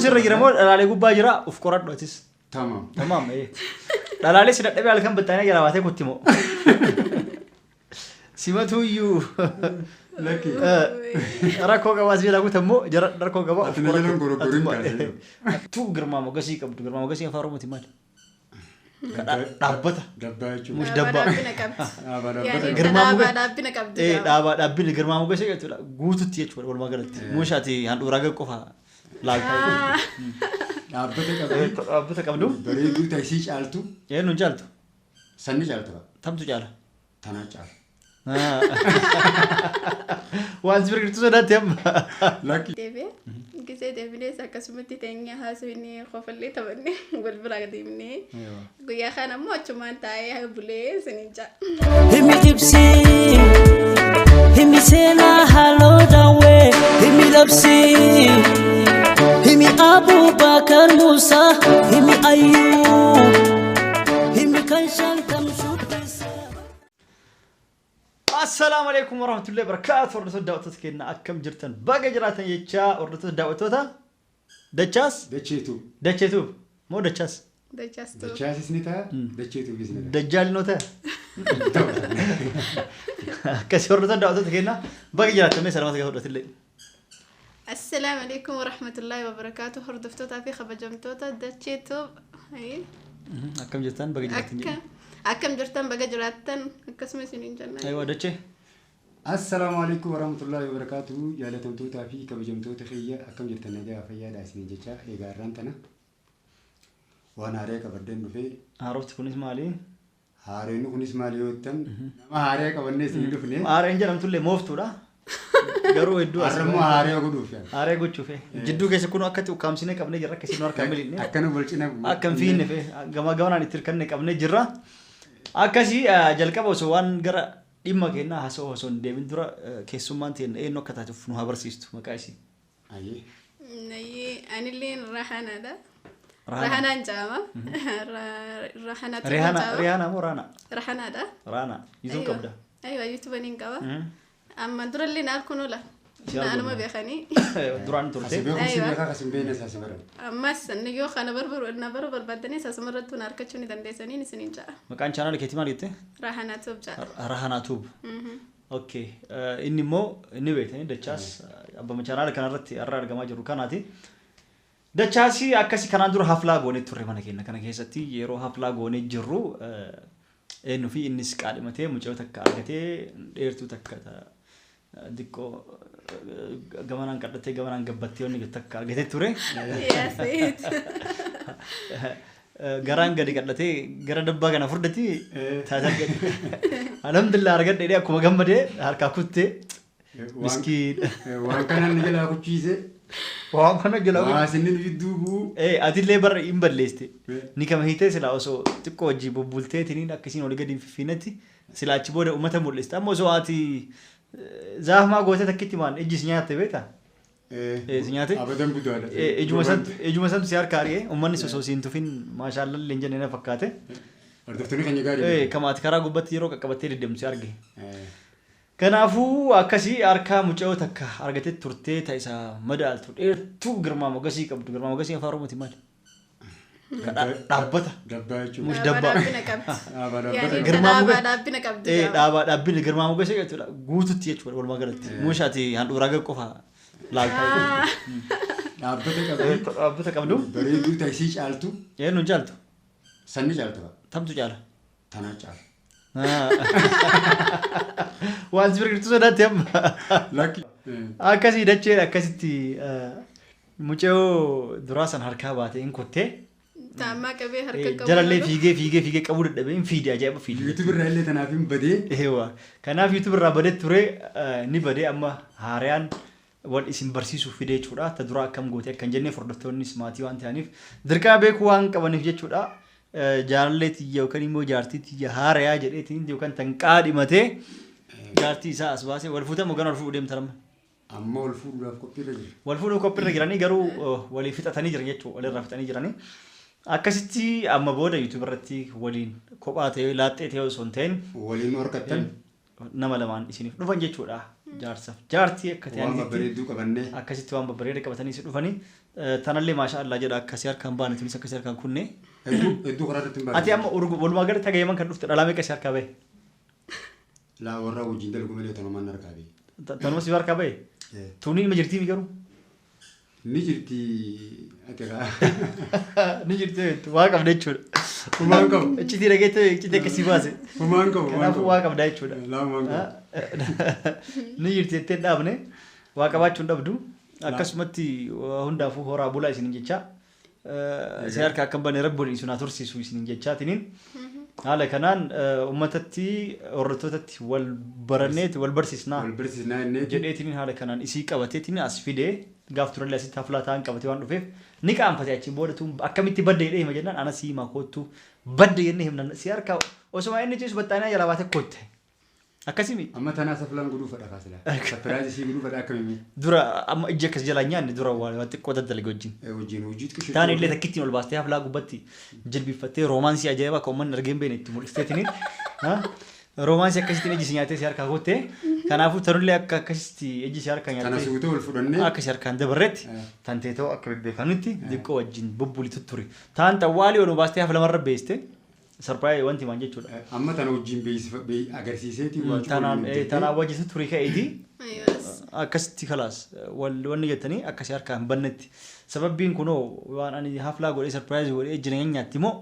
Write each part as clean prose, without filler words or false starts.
Sirra jira moo dhalaalee gubbaa jira uf qoradhu atis. Tamam. Tamaam ee. Dhalaalee si dadhabee halkan battaanee jala baatee kutti moo. Simatu iyyuu Lakki. rakkoo qabaa si jala kutan moo jara rakkoo qabaa uf Ati na jalan qoradhu. goroggorin kaasee. Tu girmaa mogasii qabdu girmaa mogasii afaan Oromooti maali? Dhaabbata. Dabbaa jechuudha. Mush Dhaabaa dabbaa. dhaabbina qabdi. Dhaabaa Yaani dhaabbata. Girmaa dhaabaa muka- dhaabbina qabdi. Ee qaama. dhaabaa dhaabbinni girmaa mogasii jechuudha guututti jechuudha walumaa galatti. Muushaati handhuuraa gad qofa laaltaa. Ah, Dhaabbata qabdi. Dhaabbata qabdu. Bareedduu ta'isii caaltu. Eenyuun caaltu? Sanni caaltu. Tamtu caala. Tanaa caala. Waan si birqiltuu sodaatti amma. Lakki. Deebi'ee gisee deebinees akkasumatti teenyee haasofnee qofallee taphannee wal biraa deemnee guyyaa kana ammoo achumaan taa'ee bulee isiniin ja'a. Himi ibsi, himi seenaa halluu daawwee, himi labsi, himi Abubakar Musa, himi Ayyuu, himi kan shantam shubbisa. Assalaamu alaikum warahmatullahi wabarakatuh. Hordoftoota daawwattoota keenya akkam jirtan baga jiraatan jechaa hordoftoota daawwattoota Dachaas Dacheetu. Dacheetuuf moo Dachaas Dachaas ta'u. Dachaasis ni ta'a. Dacheetuufis ni ta'a. Dajjaalinoo ta'a. Akkasii hordoftoota daawwattoota keenya baga jiraatan mee salaamata gaafa fudhatillee. Assalaamu alaikum warahmatullahi wabarakaatu. Hordoftootaa fi kabajamtoota Dachee Tube. Akkam jirtan baga jiraatan Akka jedhu. akkam jirtan baga jiraattan akkasuma isiniin jenna. Ayiwa dachee. Assalaamu alaikum warahmatullahi wabarakatuh. Jaalatamtootaa fi kabajamtoota kiyya akkam jirtan nagaa fayyaadha isiniin jecha egaa har'aan tana waan haaree qabadheen dhufee Haarofti kunis maali? haareen kunis maali yoo jettan nama haaree qabannee isinii dhufne Haareen jedhamtullee mooftuudha. Garuu hedduu as har'a immoo haaree godhuuf yaala. Haaree gochuuf jidduu keessa kun akkatti ukkaamsinee qabnee jirra akkasiin nu harkaa miliqne. Akkana wal cina Akka hin fiinne fe gama gamanaan itti hirkanne qabnee jirra. Akkasii jalqaba osoo waan gara dhimma keenyaa haasa'u osoo hin deemin dura keessummaan teenya eenyu akka taatuuf nu haa barsiistu maqaa isii. Ayyee. Nayyee anilleen Rahanaadha. Rahanaa. Rahanaan jedhama. Rahanaatu Rihaana jedhama. Rihaana moo Raana? Rahanaadha. Raana YouTube qabda. Aywa YouTube niin qaba. Amma durallee na arkuun oola. Si arguun Naanuma oola. beekanii. Duraan turte. Asi beekumsi Aywa. beekaa kas hin beeknes asi baran. Ammas inni yoo kana barbaadu na baruu barbaaddanis asumarrattuu na argachuu ni dandeessanii isiniin ja'a. Maqaan chaanaala keetii maal jette? Rahanaa Tube ja'a. Rahanaa Tube. Okay. Inni immoo inni beektanii Dachaas abbama chaanaala kanarratti har'a argamaa jiru kanaati. Dachaasii akkasii kanaan dura haflaa goonee turre mana keenya kana keessatti yeroo haflaa goonee jirru eenyu fi innis qaadhimatee mucayyoo takka argatee dheertuu takka diqqoo gamanaan qadhattee gamanaan gabbattee wanni takka argatee ture. Yes, it. Garaan gadi qadhatee gara dabbaa kana furdati taate argadhe. Alhamdulillah argadhe jedhee akkuma gammadee harkaa kuttee miskiin. Waan kana inni jalaa kuchiise. Waan kana jala Waa isin gidduu bu'u. Atillee bara hin balleessite. Ni kama hiitee silaa osoo xiqqoo wajjii bubbulteetiniin akkasiin olii gadi hin fiffiinetti silaa achi booda uummata mul'iste. Amma osoo ati zaafmaa gootee takkitti maan ijji si nyaatte beektaa? Si nyaate? Abadan budaadha. Ijuma santu si harka ari'ee uummanni osoo si hin tufin maashaallah illee hin jenne na fakkaate. Hordoftoonni keenya gaarii. Kama ati karaa gubbatti yeroo qaqqabattee deddeemtu si arge. Kanaafuu akkasii harkaa mucayyoo takka argatee turtee ta isa madaaltu dheertuu girmaa mogasii qabdu girmaa mogasii afaan Oromooti maali? Dhaabbata. Dabbaa jechuudha. Mush Dhaabaa dabbaa. dhaabbina qabdi. Dhaabaa Yaani dhaabbata. Girmaa dhaabaa muka- dhaabbina qabdi. Ee dhaabaa dhaabbinni girmaa mogasii jechuudha guututti jechuudha walumaa galatti. Muushaati handhuuraa gad qofa laaltaa. Dhaabbata qabdi. Dhaabbata qabdu. Bareedduu ta'isii caaltu. Eenyuun caaltu? Sanni caaltu. Tamtu caala. Tanaa caala. Waan si birqiltuu sodaatti amma. Lakki. Akkasii dacheen akkasitti mucayyoo duraa san harkaa baatee hin kuttee. Taammaa qabee harka qabu. Jalallee fiigee fiigee fiigee qabuu dadhabee hin fiide ajaa'iba fiide. YouTube irraa illee tanaaf hin badee. Eewa. Kanaaf YouTube irraa badee ture ni badee amma haaraan wal isin barsiisuuf fide jechuudha. Ta duraa akkam goote akka hin jenneef hordoftoonnis maatii waan ta'aniif dirqama beekuu waan qabaniif jechuudha. Jaalallee tiyya yookaan immoo jaartii tiyya haarayaa jedheetiin yookaan tan qaadhimatee jaartii isaa as baasee wal fuutan moo gana wal fuudhuu deemtan amma? Amma wal fuudhuudhaaf qophiirra jira. Wal fuudhuuf qophiirra jiranii garuu walii fixatanii jiran jechuudha. Walirraa fixanii jiranii. Akkasitti amma booda YouTube irratti waliin kophaa ta'ee laaxxee ta'ee osoo hin ta'in Waliin horkattan. nama lamaan isiniif dhufan jechuudha. Jaarsaaf jaartii akka Waan ta'anitti babbareedduu qabannee. Akkasitti waan babbareeda qabatanii si dhufanii. Tanallee maasha Allah jedha akkasii harkaan baane tunis akkasii harkaan kunne. Hedduu hedduu karaa irratti hin baane. Ati amma walumaa galatti haga Yemen kan dhufte dhalaa meeqa si harkaa bahe? Laa warra wajjin dalagu malee tanumaan harkaa bahe. Tanuma si harkaa bahe? Tuuniin ima jirtii mi garuu? Ni jirti ati kaa. Ni jirti jettu waa qabda jechuudha. Humaan qabu. Iccitii dhageettee iccitii akkasii baase. Humaan qabu. Kanaafuu waa qabda jechuudha. Laa humaan qabu. Ni jirti jettee hin dhaabne waa qabaachuu hin dhabdu. Akkasumatti waa hundaafuu horaa bulaa isiniin jecha. Si harka akka hin banne rabbi waliin isin haa tursiisu isiniin jechaatiniin. Haala kanaan uummatatti hordoftootatti wal baranneeti wal barsiisnaa. Wal barsiisnaa innee. Jedheetiniin haala kanaan isii qabateetiin as fidee gaaf turallee asitti haflaa ta'an qabatee waan dhufeef ni qaanfate achiin booda tun akkamitti badde jedhee hima jennaan ana sii himaa koottu badde jennee himna si harkaa osuma inni ciisu baxxaanaa jalaa baatee kootte. Akkasimi. Amma tanaa saflaan godhuu fedha kaasila. Surprise isii godhuu fedha akkamimi. Dura amma ijji akkas jalaa nyaanne dura waan xiqqoo daddalage wajjin. Wajjin hojii xiqqoo. Taan illee takkittiin ol baastee haflaa gubbatti jilbiiffattee romance ajaa'ibaa akka uummanni argee hin beekne itti mul'isteetiniin. Romance akkasittiin ijji si nyaatee si harkaa kutte. Kanaafuu tanullee akka akkasitti ijji si harkaa Kana nyaattee suutee ol fudhannee. Akka si harkaan dabarretti tantee ta'uu akka bebbeekanutti xiqqoo wajjin bubbulitu ture. Taan xawwaalii ol baastee hafa lamarra beeste surprise wanti maan jechuudha. Amma tana wajjin agarsiiseeti waa Tanaan tanaan wajjitu ture ka'eeti. Aywaas. Akkasitti kalaas wanni jettanii akkasii harkaa hin bannetti. Sababbiin kunoo waan ani haflaa godhee surprise godhee jireenya nyaatti moo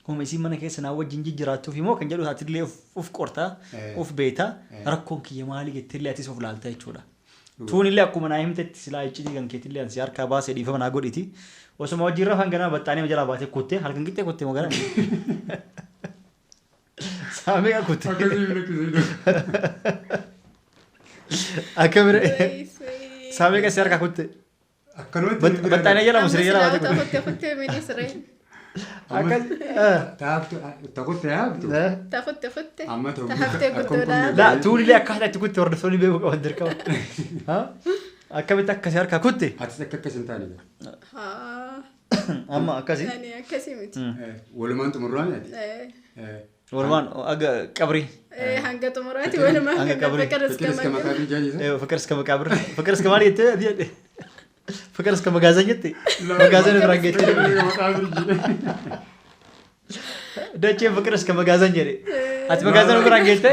kuma isiin mana keessa naa wajjin jijjiraattuuf immoo kan jedhu atillee of qortaa of beektaa rakkoon kiyya maali jettillee atis of laalta jechuudha. Tuunillee akkuma naa himtetti silaa iccitii kan keetillee ansi harkaa baasee dhiifama naa godhiti. Osuma wajjin rafan ganaa baxxaanee jalaa baatee kuttee halkan qixxee kuttee moo ganaa. Saamee kutte. Akkasii lakkisee. Akka bira Wayis, wayis. saamee qasee harkaa kutte. Akkanumatti. Baxxaanee jala Amma musiree jala silaa baatee kutte. kutte kutte minisiree. Akkas. Taaftu takutte haaftu. Ta kutte kutte. Amma ta'u. Ta haftee guddoodha. Laa tuunillee akkaataa itti kutte hordoftoonni beekuu qaban dirqama. Akkamitti akkasii harkaa kutte? Atis akka akkas hin taane. Haa. Amma akkasii. Ani akkasii miti. Walumaan xumurraa ati. Walumaan aga qabrii. Hanga xumuraati walumaan Hanga kan qabrii. ፍቅር እስከ ፍቅር እስከ መቃብር jaajisa. ፍቅር እስከ መቃብር ፍቅር እስከ maal jettee ati jedhe ፍቅር እስከ መጋዘን jette መጋዘን biraan geette dacheen ፍቅር እስከ መጋዘን jedhe ati መጋዘን biraan geette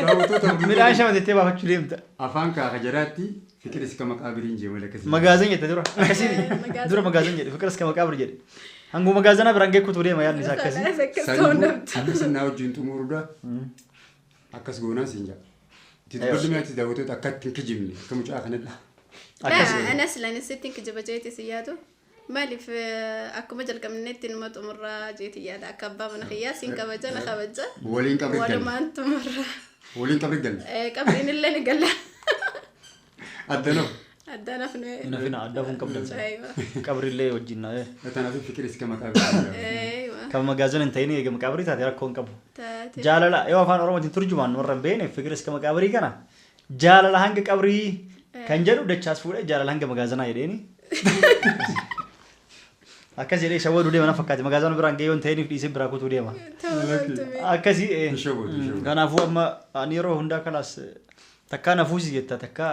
midhaan shama jettee baafachuu deemta. Afaan kaaka jaraatti ፍቅር እስከ መቃብሪin jee malee akkasii. መጋዘን jette dura akkasii Magaazan. Dura መጋዘን jedhe ፍቅር እስከ መቃብር jedhe hanguma magaazanaa biraan geekkutu deema yaadni isaa akkasii. Akkas ta'uu dhabdu. Akkas naa wajjin xumuruudha. Akkas goonaa siin jaa. Itti dubarri mi'aatti daawwattoota akka itti hin kijibne akka mucaa kanatti. Akkas. Anas lan sittiin kijiba jeeti si yaadu. Maaliif akkuma jalqabnetti numa xumurraa jeeti yaada akka abbaa mana kiyyaa siin kabaja na kabaja. Waliin qabri galle. Walumaan xumurraa. Waliin qabri galle. Qabriin illee ni galla. Addanoo. Addaan hafne. Nafina addaa kun qabdan sana. Aywa. Qabrillee wajjin. Kanaaf ፍቅር እስከ መቃብር. Aywa. Kan magaazan hin ta'in eegama qabrii taate rakkoo hin qabu. Taate. Jaalala yoo afaan Oromootiin turjumaan warra hin beekne ፍቅር እስከ መቃብር kana jaalala hanga qabrii kan jedhu dachaas fuudhee jaalala hanga magaazanaa jedheeni. Akkas jedhee shawwaduu deema na fakkaate magaazana biraan gahee yoo hin ta'iniif dhiisee biraa kutuu deema. Ta'uu dhabdu. Akkasii. Hin shawwadu, hin shawwadu. Kanaafuu amma ani yeroo hundaa kalaas takkaa nafuusi jetta takkaa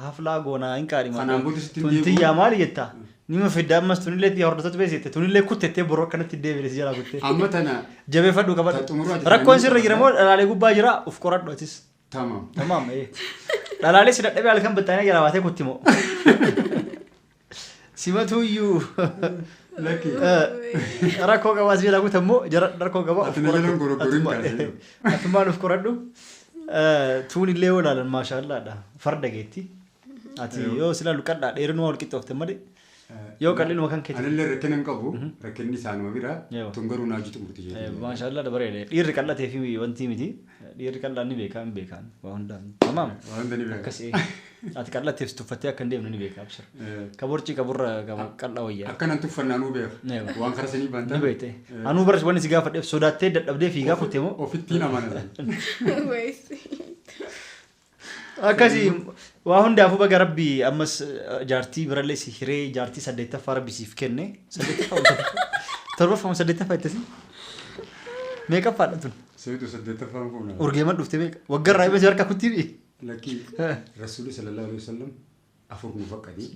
haflaa goonaa hin qaadhima. Kanaan booda sitti hin Tun deebi'u. tiyyaa maali jetta? Nima fidda ammas tunillee tiyya hordoftoota bees jette tunillee kuttettee boroo akkanatti deebine si jalaa kuttee. Amma tana Jabeeffadhu Ta qabadhu. xumuruu ati Rakkoon sirra jira moo dhalaalee gubbaa jira uf qoradhu atis. Tamam. Tamaam. Dhalaalee si dadhabee halkan battaanee jalaa baatee kutti moo. Simatu iyyuu Lakki. rakkoo qabaa si jalaa kutte immoo jara rakkoo qabaa uf Ati na jalaan gorogoriin kaasee. Atummaan uf qoradhu. Tuun illee yoo ilaalan maashaallaadha. Farda geetti. Ati yoo si ilaalu qadhaa dheerinuma wal qixxoofte malee. Yoo qal'inuma kan keeti. Anillee rakkina hin qabu. Rakkinni isaanuma bira. Yoo. Tun garuu naaju xumurti jechuudha. Maashaallah bareeda. Dhiirri qal'atee fi wanti miti. Dhiirri qal'aan ni beekaa hin beekaan. Waa hundaan. Tamaam. Waa hunda ni beeka. Akkas ati qal'atteef tuffattee akka hin deemne ni beeka abshir. Ka borcii qaburra qal'aa wayyaa. Akkanan tuffannaanuu beeka. Eewa. Waan kara sanii baantaa. Ni beekte. Anuu baras wanni si gaafadheef sodaattee dadhabdee fiigaa kutte moo? Ofittiin amanatan. Wayis. Akkasii waa hundaafuu baga rabbi ammas jaartii birallee si hiree jaartii saddeettaffaa rabbi siif kenne. Saddeettaffaa torbaffaa moo saddeettaffaa ittisi? Meeqaffaadha tun? Seetu saddeettaffaan fuuna. Urgeeman dhufte meeqa? Waggarraa himee si harka kuttii? Lakkii Rasuulli sallallahu alaihi wasallam afur nu faqqadee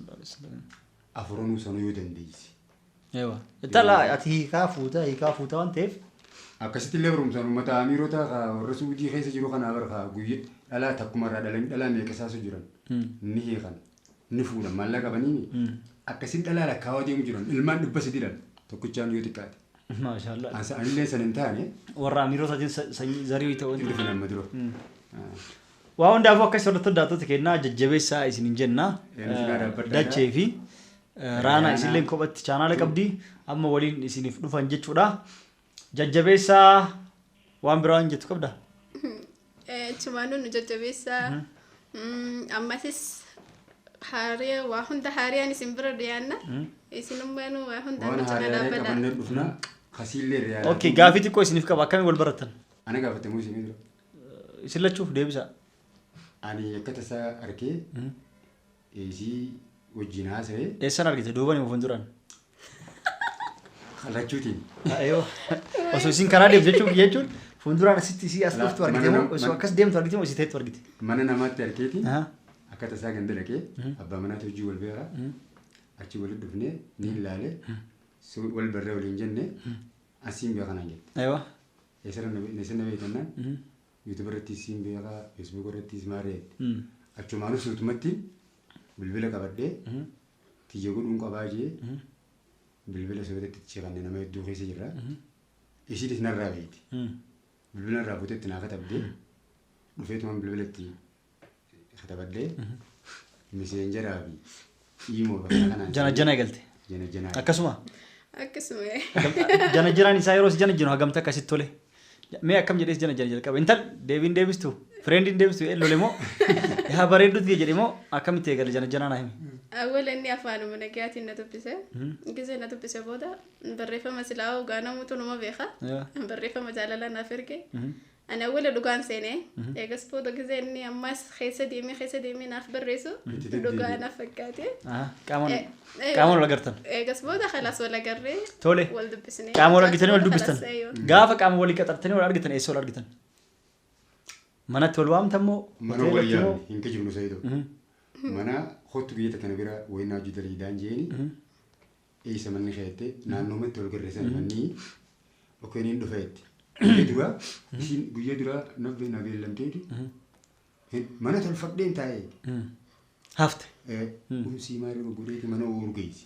afuranuu sanuu yoo dandeessi. Eewa. Intala ati hiikaa fuutaa waan ta'eef. Akkasitti illee barumsaan uummata amiirota warra Suudii keessa jiru kanaa bara guyyaa dhalaa takkumarraa dhalanii dhalaa meeqa isaasu jiran ni hiikan, ni fuudhan, maallaqa qabanii akkasitti dhalaa lakkaawaa deemu jiran, ilmaan 300 dhala tokkichaan yoo xiqqaate. Maashaallah. Anillee san hin taane. Warra amiirotaatiin sanyii zarii ta'uu. Hin dhufin amma dura. Waa hundaafuu akkas hordoftoota daatota kennaa jajjabeessaa isinin jenna. Eenyu cinaa dhaabbadhaa? Dachee fi Raanaa isinillee kophatti chaanaala qabdi, amma waliin isiniif dhufan jechuudha. Jajjabeessaa, waan biraa waan jettu qabda? Achumaanuu nu jajjabeessaa. Ammasis haariyaa waa hunda haariyaan isin bira dhiyaanna. Isinummaanuu waa hunda Waan nu cina haaraa dhaabbadha. qabannee dhufna kasiillee riyaa. Okay, gaafii xiqqoo isiniif qaba, akkamiin wal barattan? Ana gaafate moo isinii dura? Isin lachuuf deebisaa. Ani akka tasaa arkee isii wajjin haasa'ee. Eessan argite, duuban moo fuulduraan? Kallachuutiin. Osoo isin karaa deemtu jechuun fuulduraan asitti isii as dhuftu argite moo osoo akkas deemtu argite moo isii teettu argite? Mana namaatti arkeeti akka tasaa ganda dhaqee abbaa manaatti hojii wal beekaa achi walitti dhufnee ni ilaale, wal barree waliin jenne, asiin beekaa naan jette. Eessa na beekannaan, YouTube irratti siin beekaa, Facebook irrattis maaree jette. Achumaanuu suutumatti bilbila qabadhee tiyya godhuun qabaa jee bilbila sootatti ciqanne nama hedduu keessa jira. Isiinis narraa beekti. Bilbila narraa fuutee itti naa katabdee dhufeetumaan bilbila itti katabadhee Messengeraa fi imo bakka kanaan. Jana jana eegalte. Jana jana. Akkasuma. Akkasuma. Jana jiraan isaa yeroo si jana jiru hagamta akkasitti tole. Mee akkam jedhees jana jana jalqabe? Intal deebiin deebistu, friendiin deebistu, lole moo yaa bareedduutti jedhe moo akkamitti eegale jana janaa naa himi? Awwal inni afaanuma nagayaatiin na dubbise. Gisee na dubbise booda barreeffama silaa ogaa namutu numa beeka. Barreeffama jaalalaa naaf erge. Ani awwala dhugaan seenee eegas booda gisee inni ammas keessa deemee naaf barreessu Itti deddeebi'e. dhugaa naaf fakkaate. Qaamaan qaamaan wal agartan. Eegas booda khalaas wal agarree Tole. wal dubbisnee. Qaama wal argitanii wal dubbistan. Khalaas, eeyyoo. Gaafa qaama walii qaxartanii wal argitan eessa wal argitan? Manatti wal waamtan moo? Mana wal Hoteelatti moo? yaamne, hin kijibnu sayidoo. Mana kottu biyya kana bira wayinaa hojii daliidaan jeeni. Eessa manni keette naannoomatti wal garreessan manni okeeniin dhufeetti. Guyya dura isiin guyya dura na beellamteeti. Mana tolfadheen taa'ee. Hafte. Umsii maal godheeti mana urgeessi.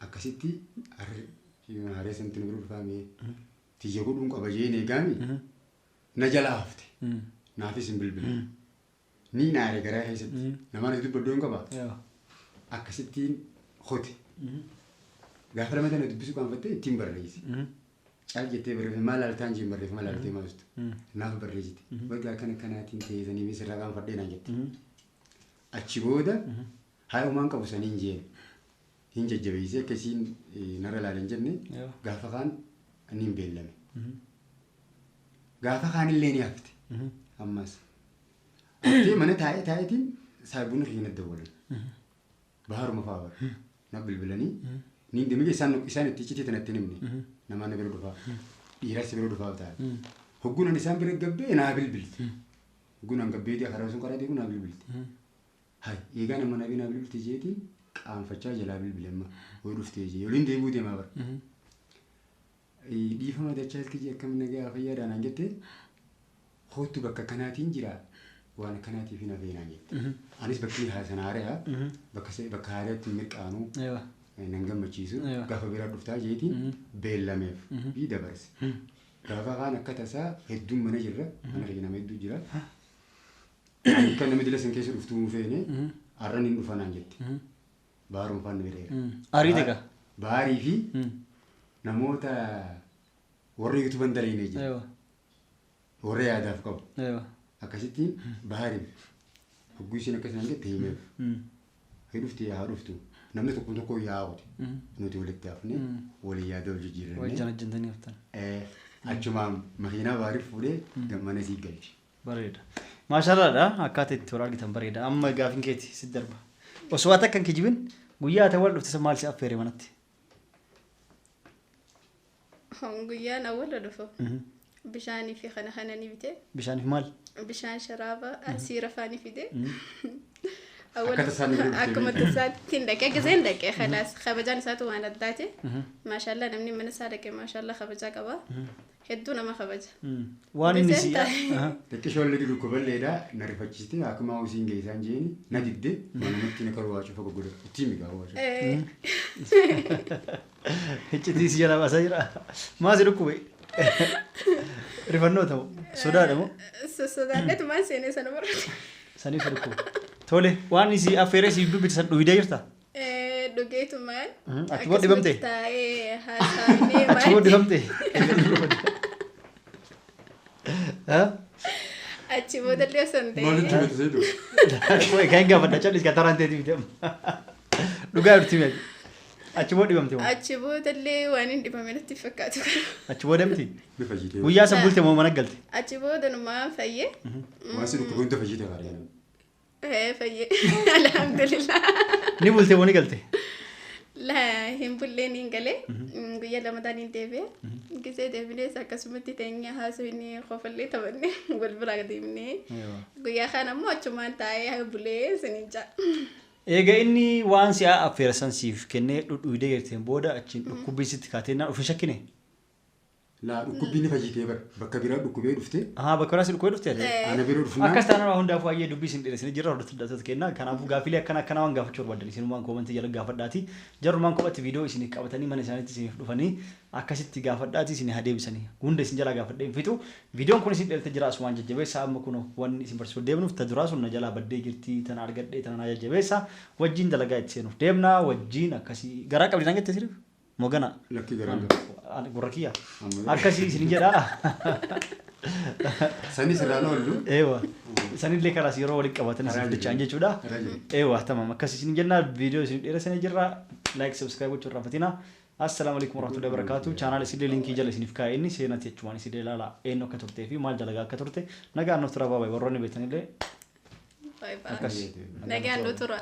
Akkasitti harree sanatti na bira dhufaame tiyya godhuun qaba jeen eegaami na jala hafte. Naafis hin bilbilu. Ni naare garaa keessatti. Namaan as dubbadhu hin qaba. Akkasittiin hote. Gaafa lama tana dubbisuu qaanfattee ittiin barreessi. Caal jettee barreeffama maal laaltaan jeen, barreeffama laaltee maastu. Naaf barreessite. Bakka akkana kanaatiin teessanii sirraa qaanfadhee naan jette. Achi booda haa uumaan qabu saniin jeen. Hin jajjabeessee akkasiin narra ilaalan jenne, gaafa kaan inni hin beellame. Gaafa kaan illee ni hafte. Ammas. Haftee mana taa'ee taa'eetiin saayibuun kiyya dawwalan. Baharuma fa'aa bara. Na bilbilanii. Ni deemee isaan itti iccitii tanatti hin himne. Namaan na bira dhufaa. Dhiiras bira dhufaa ta'a. Hogguun ani isaan bira gabbee naa bilbilte. Hogguun an gabbeetii karaa sun karaa deemu naa bilbilte. Hai eegaa nama naa bilbilte jeetiin qaanfachaa jalaa bilbile amma hoo dhuftee jee waliin deemuu deemaa bara. Dhiifama dachaa kiyya, akkam nagaa fayyaadhaan naan jette, hoottu bakka kanaatiin jira, waan akkanaatiif hin hafee naan jette. Anis bakki sana haaraa bakka haaraatti mirqaanuu nan gammachiisu, gaafa biraa dhuftaa jeetiin beellameef fi dabarse. Gaafa kaan akka tasaa hedduun mana jirra, mana keenya nama hedduu jira. Akka nama dila san keessa dhuftuu hin feene, har'an hin dhufa naan jette. Baharuma faana bireera. Ariite gaa. Baharii fi namoota warra YouTubean dalaginee jira. Warra yaadaaf qabu. Akkasittiin bahariif hogguu isheen akkas naan jette himeef. Haa dhufti, haa dhuftu. Namni tokko tokko yaa'uti. Nuti walitti hafne walii yaada wal Wal jijjiirannee. jana jantanii haftan. Achumaan makiinaa baariif fuudhee mana sii galche. Bareeda. Maashaallaadha, akkaataa itti wal argitan bareeda. Amma gaafin keeti si darba. Osoo waan takka hin kijibin, guyyaa ati wal dhufte san maal si affeere manatti? Guyyaan awwala dhufu. Bishaanii fi kana kana ni bite. Bishaaniif maal? Bishaan sharaaba asiira faani fide. Akka tasaa ni bira dhufte. Akkuma tasaatti dhaqee giseen dhaqee khalaas kabajaan isaatu waan addaati. Maashaallah namni mana isaa dhaqee maashaallah kabajaa qaba. Hedduu nama kabaja. Waan inni si. Xiqqishoo illee dhukkuballeedha na rifachiiste akkuma hawwisiin geessaan jeeni na didde manumatti na karuu waa cufa goggoda itti himi gaa waa cufa. Iccitii si jala baasaa jira. Maa si dhukkube? Rifannoo ta'u sodaadha moo? Sodaadheetumaan seenee sana barate. Saniif si dhukkube. Tole waan si affeeree si dubbite san dhugdee jirta? Dhugeetumaan. Achi booda dhibamte? Taa'ee haasa'anii Achi booda dhibamte? Achi boodallee osoo hin ta'in. Maalitti himate seetu? Kan hin gaafadha callis kan taraan ta'eeti miti amma. Dhugaa jirti miti. Achi booda dhibamte moo? Achi boodallee waan hin dhibame natti fakkaatu. Achi booda miti? Bifa fayyitee. Guyyaa san bulte moo mana galte? Achi booda numaan fayyee. Waan si dhukkube hunda fayyitee gaarii. Fayyee. Alhamdulillah. Ni bulte moo ni galte? La hin bulleen hin galee guyyaa lamataan hin deebi'e. Gisee deebinees akkasumatti teenyee haasofnee qofallee taphannee wal biraa deemnee. Guyyaa kana ammoo achumaan taa'ee bulee siniin ja'a. Eega inni waan si'a affeera san siif kennee dhudhuudee jirteen booda achiin dhukkubbii sitti kaatee naan of hin shakkine? Laa dhukkubbii ni fayyitee bara bakka biraa dhukkubee dhufte. Ahaa bakka biraa si dhukkubee dhufte? Ana bira dhufnaan. Akkas taanaan waa hundaafuu ayyee dubbii isin dheeressine jirra hordoftoota keenya. Kanaafuu gaafilee akkana akkanaa waan gaafachuu barbaadan isinumaan koomantii jala gaafadhaati. Jarrumaan kophatti viidiyoo isiniif qabatanii mana isaaniitti isiniif dhufanii akkasitti gaafadhaati isin haa deebisanii. Hunda isin jalaa gaafadhee hin fixu. Viidiyoon kun isin dheerate jira asumaan jajjabeessa amma kun wanni isin barsiisuu deemnuuf ta duraa sun na jalaa baddee jirti tana argadhee tana na jajjabeessa wajjin dalagaa itti seenuuf deemna wajjin akkasii garaa qabdi naan jette sirif moo gana Lakkii garaan qaba. Gurra kiyya akkasii isin jedha. Sanis irraan oollu. Eewa sanillee kalaas yeroo walitti qabatan isin dachaan jechuudha. Eewa tamam akkasii isin jenna viidiyoo isin dheeressanii jirra like subscribe gochuu irraanfatina. Assalaamu alaikum warahmatullahi wabarakatuh. Chaanaal isillee linkii jala isiniif kaa'e inni seenatti jechuun isillee ilaala eenyu akka turtee fi maal dalagaa akka turte nagaan nuuf tura baabaa warroonni beektanillee Bye bye. akkas. Nagaan nu tura.